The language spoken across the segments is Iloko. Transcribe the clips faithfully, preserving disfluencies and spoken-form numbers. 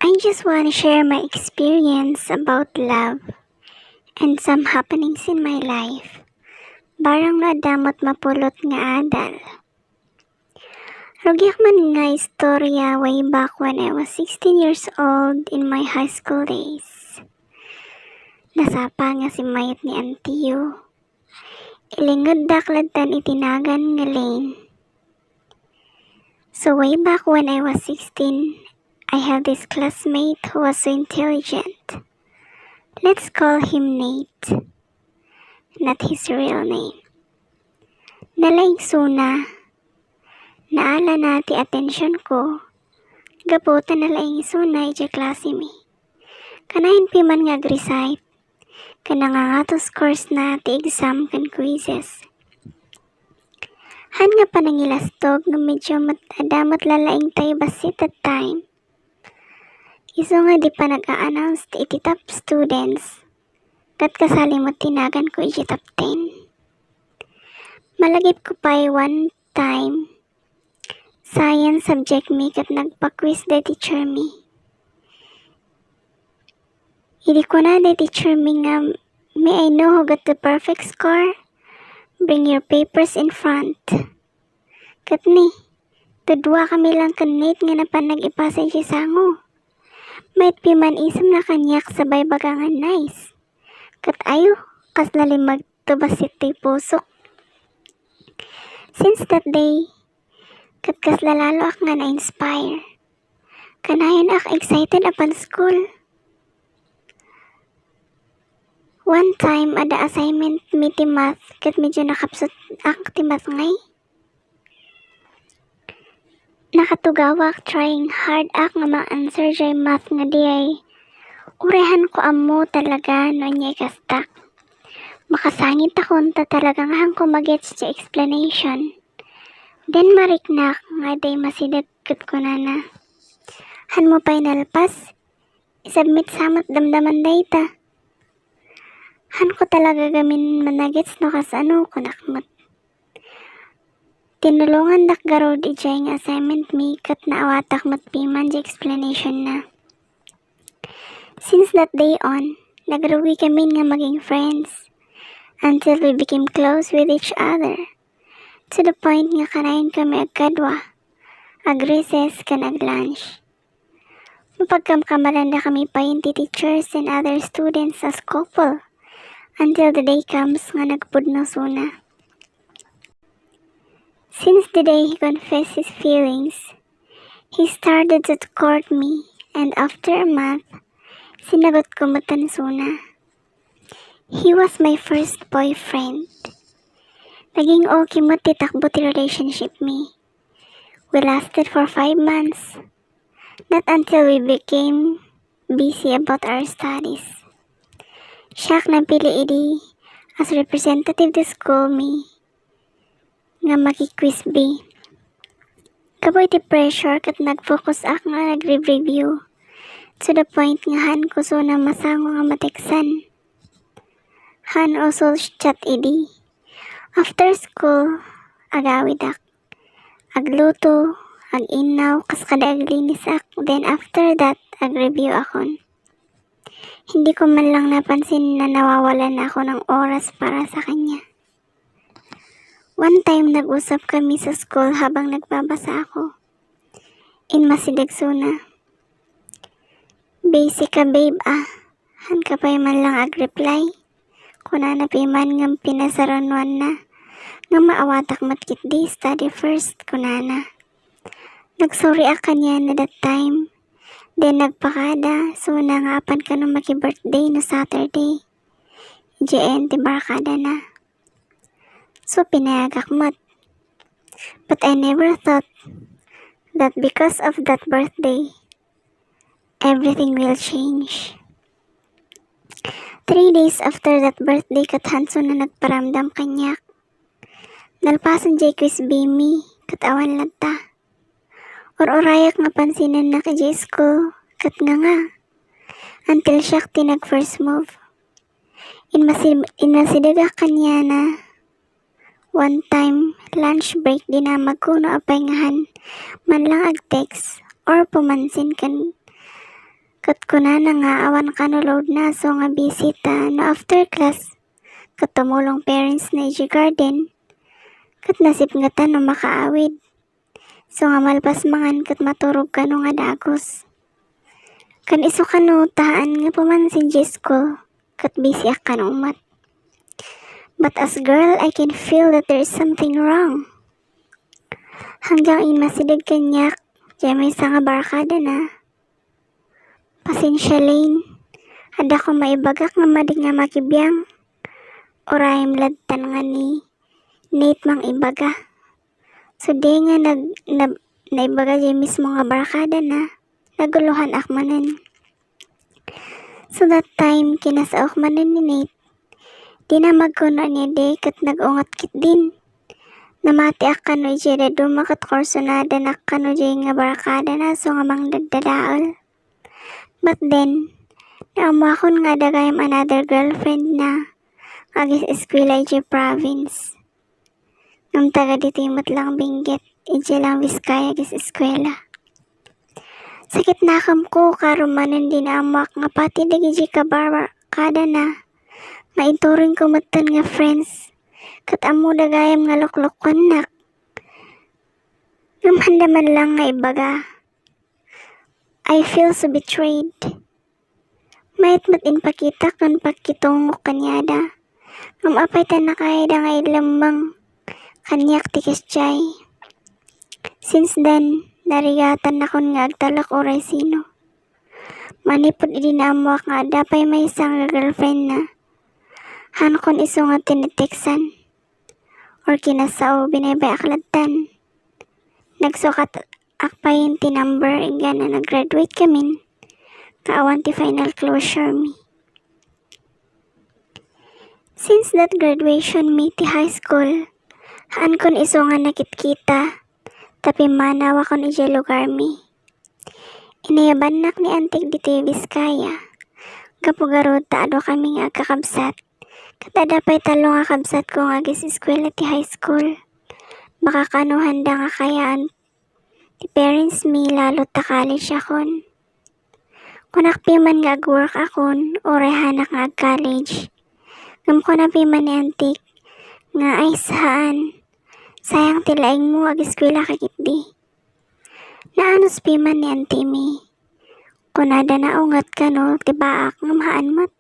I just want to share my experience about love and some happenings in my life. Barang no adda met mapulot nga adal. Rugiak man nga istorya way back when I was sixteen years old in my high school days. Nasapa nga simmayat ni Antiyo. Ilingeddak ladtan iti nagan nga Lane. So way back when I was sixteen, I have this classmate who was so intelligent. Let's call him Nate. Not his real name. Nalaing suna. Naalana ti atensyon ko. Gapu ta nalaing suna iti klase mi. Kanayon piman nga ag-recite. Ken nangangato scores na ti exam ken quizzes. Han nga panangilastog nga medyo met-, adda met lalaing tayo bassit that time. Isu nga di pa nag-a-announce ti iti top students, ket kasali met ti nagan ko iti top ten. Malagip ko pay one time, science subject mi ket nagpa-quiz day teacher mi. Idi kuna day teacher mi nga, "May I know who got the perfect score? Bring your papers in front." Ket ni, dudua kami lang ken Nate nga napan nag-ipasa iti sango. Mayat piman isem na kaniak sa baybag nga nice. Ket ayo, kasla limmag to bassit ti pusok. Since that day, ket kasla laloak nga na-inspire. Kanayon ak excited a pan school. One time, adda assignment mi ti math, ket medyo nakapsut ak ti math ngay. Nakatugawak, trying hard ak nga ma-answer jay math nga diay. Uray han ko ammo talaga no ania ikastak. Makasangit akon ta talaga nga han ko magets ti explanation. Then mariknak nga diay masideg ket kunana, "Han mo pay nalpas? Isubmit sa met damdaman dayta." Han ko talaga gamin managets no kasano, kunak met. Tinulongandak garud idiay nga assignment mi ket naawatak met piman ti explanation na. Since that day on, nagrugi kami nga maging friends until we became close with each other, to the point nga kanayon kami agkadua, ag-recess ken ag-lunch. Mapagkamkamalanda kami payen ti teachers and other students as couple until the day comes nga nagpudno suna. Since the day he confessed his feelings, he started to court me, and after a month, sinagot ko met suna. He was my first boyfriend. Naging okay met ti takbo ti relationship mi. We lasted for five months. Not until we became busy about our studies. Siak napili idi as representative ti school mi nga maki-quiz bee. Gapu iti pressure ket nag-focus ak nga nag-review to the point nga han ko suna masango nga mateksan. Han uso chat idi. After school, agawidak. Agluto, ag-innaw, kas kada aglinis ak. Then after that, ag-review akon. Hindi ko man lang napansin na nawawalan ako ng oras para sa kanya. One time, nag-usap kami sa school habang nagbabasa ako. Inmasideg suna, "Busy ka, babe, ah. Han ka pay man lang ag-reply." Kunana piman ngem pinasarunoanna nga maawatak met ketdi, "Study first," kunana. Nagsorry ak kaniana that time. Then nagpakada suna nga apan kano maki-birthday no Saturday. Diay ti barkadana. So, pinayagak met. But I never thought that because of that birthday, everything will change. Three days after that birthday, ket han suna nagparamdam kaniak. Nalpasen jay quiz bee mi, ket awan latta. Ur-urayak nga pansinennak idiay school, ket nga nga. Until siak ti nag-first move. Inmasi-, inmasidegak kaniana. One time, lunch break, dinamagko no apay nga han man lang ag-text or pumansin ken Ket kunana nga awan kano load na, so nga busy ta no after class, ket tumulong parents na iti garden, ket nasipngetan no makaawid. So nga malpas mangan ket maturog kano nga dagus. Ken isu kano ta haan nga pumansin iti school, ket busy ak kano met. But as girl, I can feel that there is something wrong. Hanggang immasideg kaniak, diay maysa nga barkada na. Pasensia, Lane. Adda ko maibagak nga madi nga makibiang. Urayem lattan nga ni Nate mangibaga. So, di nga nag-, nab-, naibaga diay mismo nga barkada na, naguluhan ak manen. So, that time, kinasaok manen ni Nate. Di na magkuno ni Ade ket nag-unget ketdin. Namatiak kano idiay dadduma ket kursunadanak kano diay nga barkada na, so nga mangdaddadael. But then, naammoakon nga adda gayam another girlfriend na nga agis-eskuela idiay province. Ngem taga ditoy met lang Benguet, idiay lang Vizcaya agis-eskuela. Sakit nakem ko, karon manen di naammoak nga pati dagiti kabarkada na, nga inturing ko metten nga friends, ket ammoda gayam nga luklukuennak. Ngem haanda man lang nga ibaga. I feel so betrayed. Mayat met inpakitak ken pakitungok kaniada. Ngem apay ta nakayada nga ilemmeng kaniak ti kasdiay? Since then, narigatan nakon nga agtalek uray sino. Manipud idi naammoak nga adda pay maysa nga girlfriend na, haankon isu nga tinitextan or kinasao, binaybay-ak lattan. Nagsukat ak payen ti number inggana nag-graduate kamin, nga awan ti final closure mi. Since that graduation mi ti high school, haankon isu nga nakitkita, ta pimmanawakon idiay lugar mi. Inayabannak ni antik ditoy Vizcaya, gapu garud ta adu kami nga agkakabsat, ket adda pay tallo nga kabsatko nga agis-eskuela ti high school. Baka kano haanda nga kayaan ti parents mi, lalo ta college akon. Kunak piman nga agwork akon, uray haanak nga ag-college. Ngem kuna piman ni antik nga, "Ay, saan. Sayang ti laingmo, ag-eskuela ka ketdi." Naanus piman ni anti mi. Kunada naunget kano ti baak ngem haan met.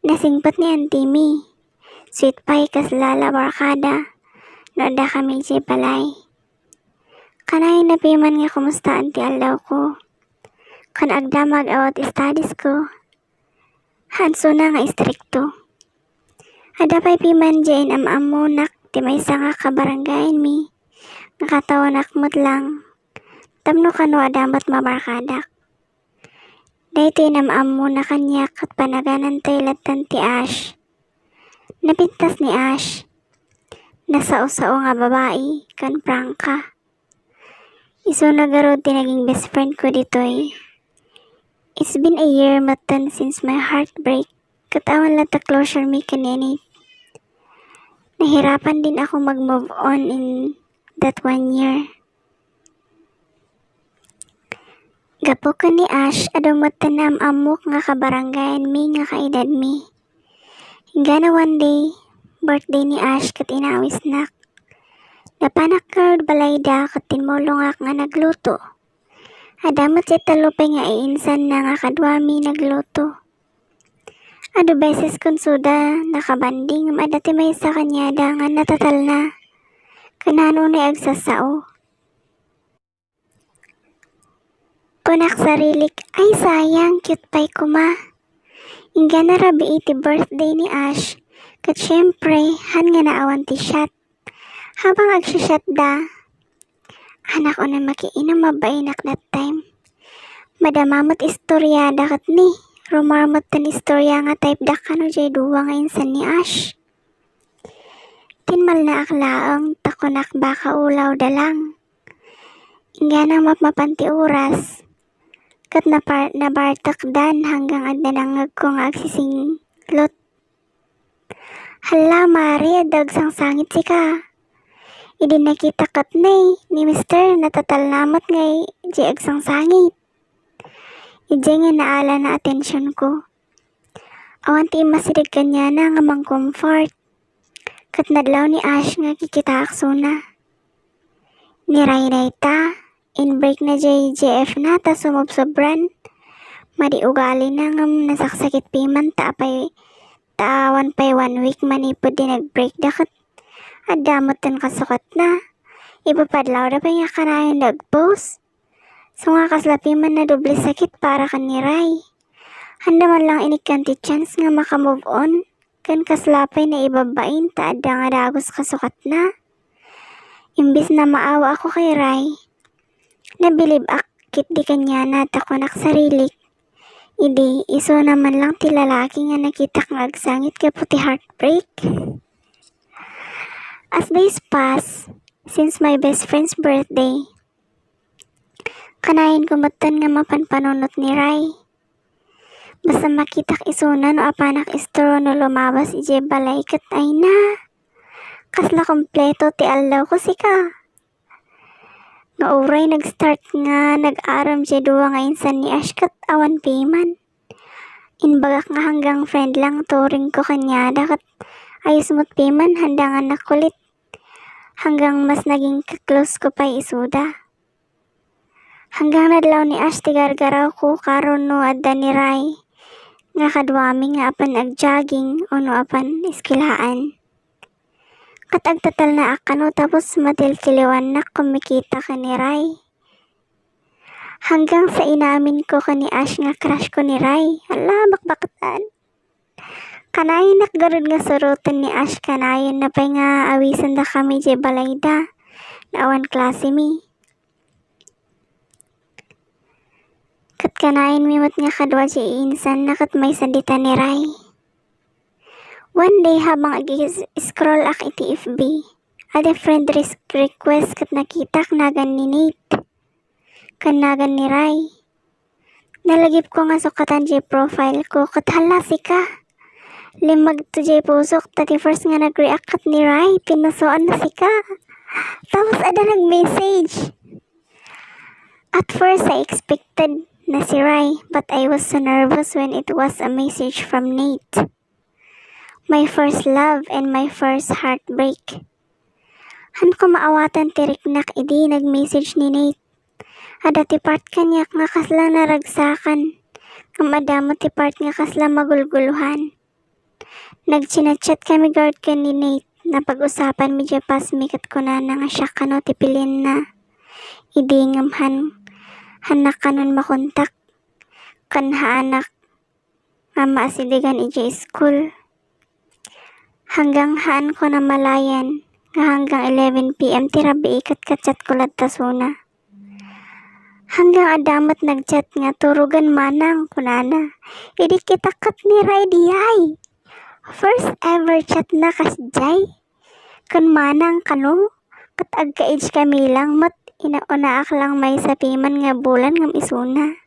Nasingpet ni anti mi. Sweet pay kasla la barkada no adda kami idiay balay. Kanayna piman nga kumustaan ti allawko. Ken agdamag a what studies ko. Haansona nga istrikto. Adda pay piman diay inam-ammonak ti maysa nga kabarangayan mi nga kataonak met lang tapno kano adda met mabarkadak. Daytoy inam-ammona kaniak ket panaganantoy lattan ti Ash. Napintas ni Ash. Nasao-sao nga babai ken prangka. Isuna garud ti naging best friend ko ditoy. It's been a year metten since my heartbreak, ket awan latta closure mi ken ni Nate. Nahirapan din ako mag-move on in that one year. Gapu ken ni Ash, adu metten am-ammok nga kabarangayan mi nga kaedad mi. Inggana one day, birthday ni Ash ket inawisnak. Napanak karud balayda ket tinmulongak nga nagluto. Adda met ti tallo pay nga iinsanna nga kaduami nagluto. Adu beses konsuda nakabanding ngem adda ti maysa kaniada nga natatalna. Ken nano ni agsasao. Kunak sarilik, "Ay sayang, cute pay koma." Inggana rabii ti birthday ni Ash, ket syempre, han nga naawan ti shot. Habang agsishotda, anak, unay makiinum a bainak that time. Madama met istoriada ket ni, rumor metten istorya nga type da kano diay dua nga insan ni Ash. Tinmalnaak laeng ta kunak baka ulawda lang. Inggana mapmapan ti oras, ket napar-, nabartekdan hanggang adda nangngegko nga agsisinglot. "Hala, Mari, adda agsangsangit sika." Idi nakita ket ni, ni Mister, natatalna met nga diay agsangsangit. Idiay nga naalana atensionko. Awan ti immasideg kaniana nga mangcomfort. Ket nadlaw ni Ash nga kikitaak isuna. Ni Ray dayta, in break na jay J F na ta sumubsobran. Madi ugalina ngem nasaksakit piman ta apay, ta awan pay one week manipud di nag-break da ket adda metten kasukatna. Ipapadlawda pay nga kanayon da agpost. So nga kasla piman nadoble sakit para ken ni Ray. Handa man lang inikkan ti chance nga maka-move on, ken kasla pay naibabbain ta adda nga dagus kasukatna. Imbes na maawa ako kay Ray, nabilib ak ket di kaniana ta kunak sarilik. Idi, isuna man lang ti lalaki nga nakitak nga agsangit gapu ti heartbreak. As days pass, since my best friend's birthday, kanayon ko metten nga mapan panunot ni Ray. Basta makitak isuna no apanak istro no lumabas idiay balay ket ay na. Kasla kompleto ti aldaw ko sika. Nga uray nag-start nga nag-aram jay dua nga insan ni Ash ket awan piman. Imbagak nga hanggang friend lang turing ko kaniada ket ayos met piman handa nga nakulit. Hanggang mas naging ka-close ko pay isuda. Hanggang nadlaw ni Ash ti gargaraw ko karon no adda ni Ray nga kaduami nga apan ag-jogging o no apan eskwelahan. Ket agtatalnaak kano tapos matiltiliwannak kumakita ken ni Ray. Hanggang sa inamin ko ken ni Ash nga crush ko ni Ray. Hala, bakbaktan. Kanayon nakgarud nga suroten ni Ash kanayon na pay nga awisenda kami jay balayda. Naawan klase mi. Ket kanayon mi met nga kadua jay insan na ket maysa dita ni Ray. One day habang ag-scroll ak iti F B, adda friend res-, request ket nakitak nagan ni Nate. Ken nagan ni Ray. Nalagipko nga sukatan jay profile ko ket hala sika. Limmagto jay pusok ta ti first nga nag-react ket ni Ray, pinusuan na sika. Tapos adda nag-message. At first I expected na si Ray, but I was so nervous when it was a message from Nate. My first love and my first heartbreak. Hanko maawatan ti riknak idi nag-message ni Nate. Adda ti part kaniak nga kasla naragsakan, ngem adda met ti part nga kasla magulguluhan. Nagchinachat kami garud ken ni Nate, napag-usapan mi jay past mi ket kunana nga siak kano ti pilinna. Idi ngem han, hannak kanon makontak ken haanak nga maasidegan idiay school. Hanggang haanko namalayan nga hanggang eleven P M ti rabii ket kachat ko latta isuna. Hanggang adda met nagchat nga, "Turogen manang," kunana. Idi kitak ket ni Ray diay. First ever chat na kasdiay. Ken manang kano, ket agka-age kami lang met, inaunaak lang maysa piman nga bulan ngem isuna.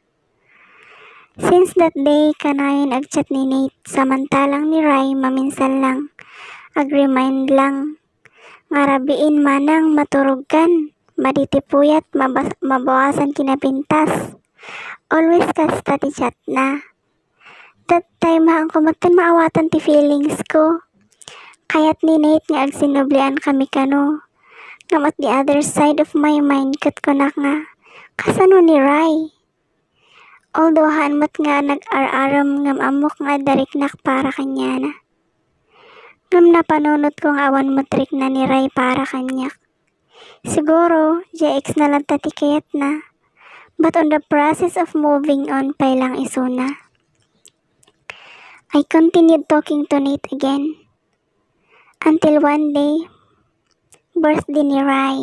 Since that day, kanayon agchat ni Nate, samantalang ni Ray maminsan lang. Ag-remind lang nga rabiin manang maturogkan, madi ti puyat, mabas-, mabawasan kinapintas. Always kasta ti chat na. That time, haanko metten maawatan ti feelings ko. Kayat ni Nate nga agsinublian kami kano. Ngem at the other side of my mind, ket kunak nga, kasano ni Ray? Although haan met nga nag-ar-arem ngem ammok nga adda riknak para kaniana. Ngem napanunot ko nga awan met rikna ni Ray para kaniak. Siguro, J X na latta ti kayatna. But on the process of moving on pay lang isuna, I continued talking to Nate again. Until one day, birthday ni Ray.